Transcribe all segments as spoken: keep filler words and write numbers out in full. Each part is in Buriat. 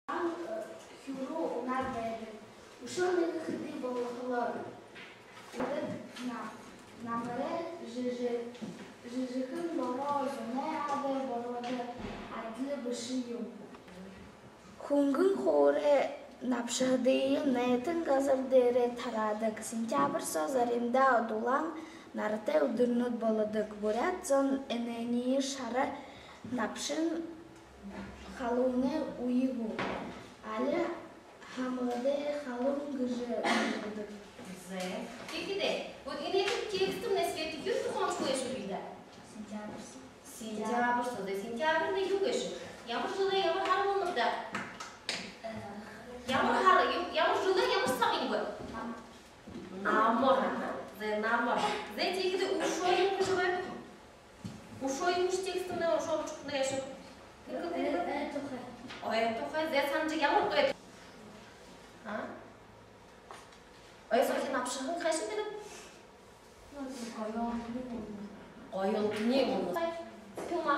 Ан, э, хюруу унаад байдаг. Үшөө нэгэ хэды болохолоор, эрэ на-, намарай жэжэ-, жэжэхэн бороо зунай аадай бороодо адли бэшэ юм. Хүнгэн хуурай набшаһадые найтан газар дээрээ тараадаг. Сентябрь соо заримдаа дулаан наратай үдэрнүүд болодог. Буряад зон энээниие шара набшын халуунай үе гү, али һамгадай халуун гэжэ үгэдэг. Зэ. Тиихэдээ, вот энэ текстнай Света юу тухай уншаха гээшэб даа? Сентябрь. Сентябрь соо, зэ, сентябрьнай юу гээшэб? Ямар жэлэй ямар һара болоноб даа? Ямар һара, юу, ямар жэлэй ямар сагынь бэ? Намар. Зэ, намар. Зэ, тиихэдээ үшөө юун гэжэ бэ? Үшөө юун гэжэ текстнай үшөө уншахамнай гээшэб? Ой тухай. Ой тухай, зэ, һанажа ямар ой? А? Ой соохи набшаһан хайшан гэнэб? Гоёолтоной үнэн. Тюма.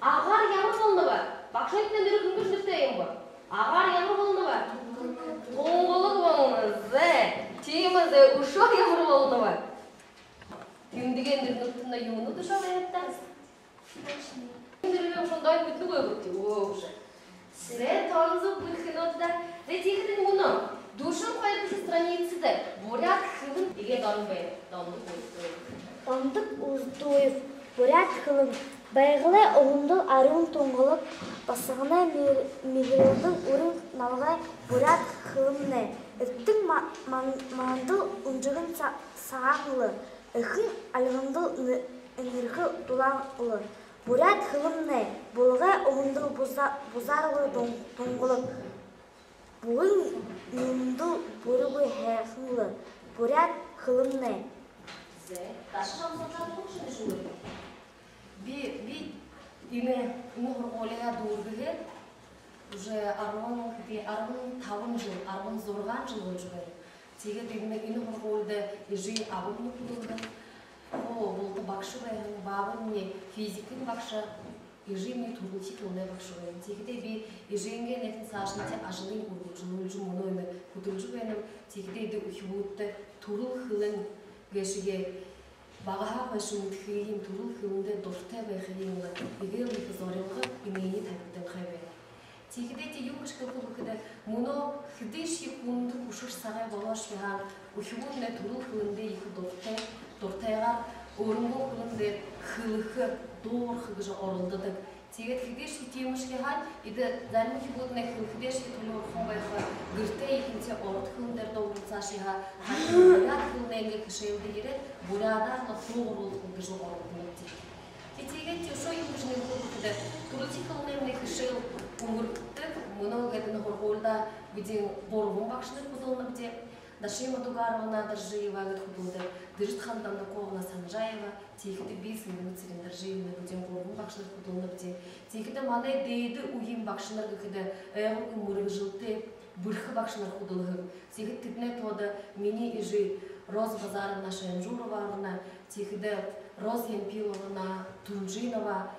Агаар ямар болоноб? Багшын нэрэ хэн гэжэ нэрэтэй юм бэ? Агаар ямар болоноб? Тунгалаг болоно. Зэ. Тиимэ, зэ, үшөө ямар болоноб? Тиимэ, тиигээд нэрэнүүдтнай юунууд үшөө байнаб даа? Нэрэнүүдые үшөө даа мэдэнэгүйбди. Өө, үшөө. Зэ, тон зүб, бэрхэнүүд даа. Зэ, тиихэдэнь мүнөө дүшэн хоёрдохи страницада буряад хэлэн иигээд орон байна. Дондок Уздуев. Дондок Уздуев. Буряад хэлэн. Байгалай уһандал арюун тунгалаг, басаганай миг-, миһэрэлдэл үрэн налгай буряад хэлэмнай. Эртын ма-, ман-, мандал үнжэгэн са-, сагаан лэ, эхын альгандал нэ-, энэрхы дулаан лэ. Буряад хэлэмнай булагай уһандал буза-, бузар лэ дун-, тунгалаг. Бугын нюдэндэл бүригүй һайхан лэ буряад хэлэмнай. Зэ, даши хамсалта тохшоно шуу. Би, би энэ, энэ һургуулияа дүүргэһээр уже арбан хэды, арбан табан жэл, арбан зургаан жэл болжо байна. Тиигээд энэ, энэ һургуулида эжы абамни хүдэлһэн. Хуу булта багша байһан, баабамни физикын багша, эжымни түрэлхи хэлэнэй багша байһан. Тиихэдээ би эжынгээ нэгэн саашанхи ажалынь үргэлжэлүүлжэ, мүнөө энэ хүдэлжэ байнам. Тиихэдээ эдэ үхибүүдтэ түрэл хэлэн гээшые багаһаа хойшо мэдэхыень, түрэл хэлэндээ дуратай байхыень лэ эгээл ехэ зорилго энээниие табигданхай байна. Тиихэдээ тиигээд юун гэжэ хэлэхэб гэхэдэ, мүнөө хэдышье хүндэ хүшэр сагай болоошье һаа, үхибүүднай түрэл хэлэндээ ехэ дуратай, дуратайгаар өөрынгөө хэлэндээ хэлэхэ, дуугарха гэжэ оролдодог. Тиигээд хэдышье тиимэшье һаа, эдэ зарим үхибүүднай хэлэхэдээшье түлеэрхэн байха, гэртээ ехэнхидээ ород хэлэн дээрэ дуулалсаашье һаа, харин буряад хэлэнэйнгээ хэшээлдэ ерээд, буряадаар лэ дуугарха гэжэ оролдоно. Тиигээд үшөө юун гэжэ нэмэхэб гэхэдэ, түрэлхи хэлэнэймнай хэшээл үнгэргэдэг. Мүнөө гээд энэ һургуулида бидэн гурбан багшанар хүдэлнэбди. Дашима Дугаровна Доржиева гээд хүдэлдэг, Дэжид-хаан Дандаковна Санжаева, тиихэдэ би, Сэлмэг Цырендоржиевна, бидэн гурбан багшанар хүдэлнэбди. Тиихэдэ манай дээдэ үеын багшанар гэхэдэ, айгуур мэргэжэлтэй, бэрхэ багшанар хүдэлһэн. Тиихэдэ тэдэнэй тоодо минии эжы Роза Базаровна Шаймжурова орно, тиихэдэ Роза Ямпиловна Тунжинова,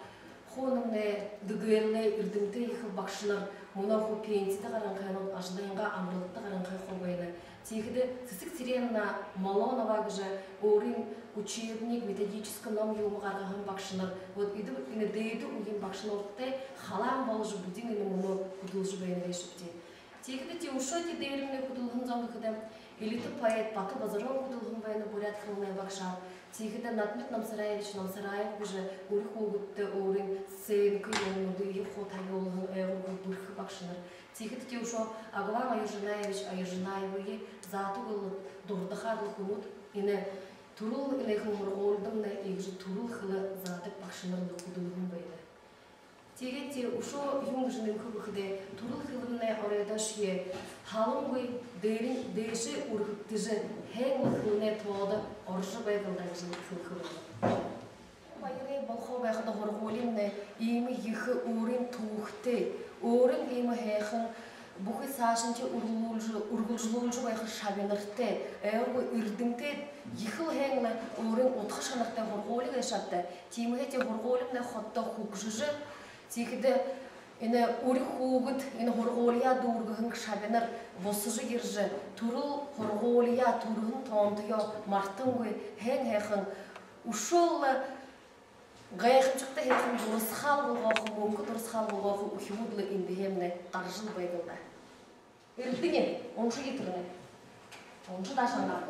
хуу энэмнай ДГР-лэй эрдэмтэй ехэ багшанар, мүнөө хуу пенсидэ гаранхайнууд, ажалайнгаа амаралтада гаранхай хуу байна. Тиихэдэ Сэсэг Цыреновна Малонова гэжэ өөрын учебник, методическа ном юумэ гаргаһан багшанар. Вот эдэ, энэ дээдэ үеын багшанартай халаан боложо, бидэн энэ мүнөө хүдэлжэ байна гээшэбди. Тиихэдэ тиигээд үшөө тиигээд дээрэмнай хүдэлһэн зон гэхэдэ, элитэ поэт Бата Базарон хүдэлһэн байна буряад хэлэнэй багшаар. Тиихэдэ Надмит Намсараевич Намсараев гэжэ үри хүүгэдтэ өөрын сценкэ юумэнүүдые хуу табюулһан айгуур бэрхэ багшанар. Тиихэдэ тиигээд үшөө Агван Аюржанаевич Аюржанаевые заатагүй лэ, дурдахаар лэ хүнүүд. Энэ түрэл, энэхэн һургуулидамнай иигэжэ түрэл хэлэ заадаг багшанар лэ хүдэлһэн байна. Тиигээд үшөө юун гэжэ нэмэхэб гэхэдэ, түрэл хэлэмнай оройдоошье халангүй дээрэнь дээшээ үргэгдэжэ, һайн лэ хэлэнэй тоодо орожо байг лэ даа гэжэ хэлэхэ байнаб. Баярай болохоо байхада, һургуулимнай иимэ ехэ өөрын түүхэтэй, өөрын иимэ һайхан бүхы саашанхи үргэлжэ-, үргэлжэлүүлжэ байха шабинартай, айгуур эрдэмтэй, ехэл һайн лэ өөрын удха шанартай һургуули гээшэ ааб даа. Тиимэһээ тиигээд һургуулимнай ходо хүгжэжэ, Тиихэдэ энэ үри хүүгэд энэ һургуулияа дүүргэһэн шабинар бусажа ерэжэ, түрэл һургуулияа, түрэһэн тоонтоёо мартангүй, һайн һайхан, үшөөл гайхамшагтай һайхан дурасхаал болгохо, мүнхэ дурасхаал болгохо үхибүүд лэ эндэһээмнай гаражал байдаг даа. Эрдэни, уншая тэрэнээ. Уншая даа, шангаар.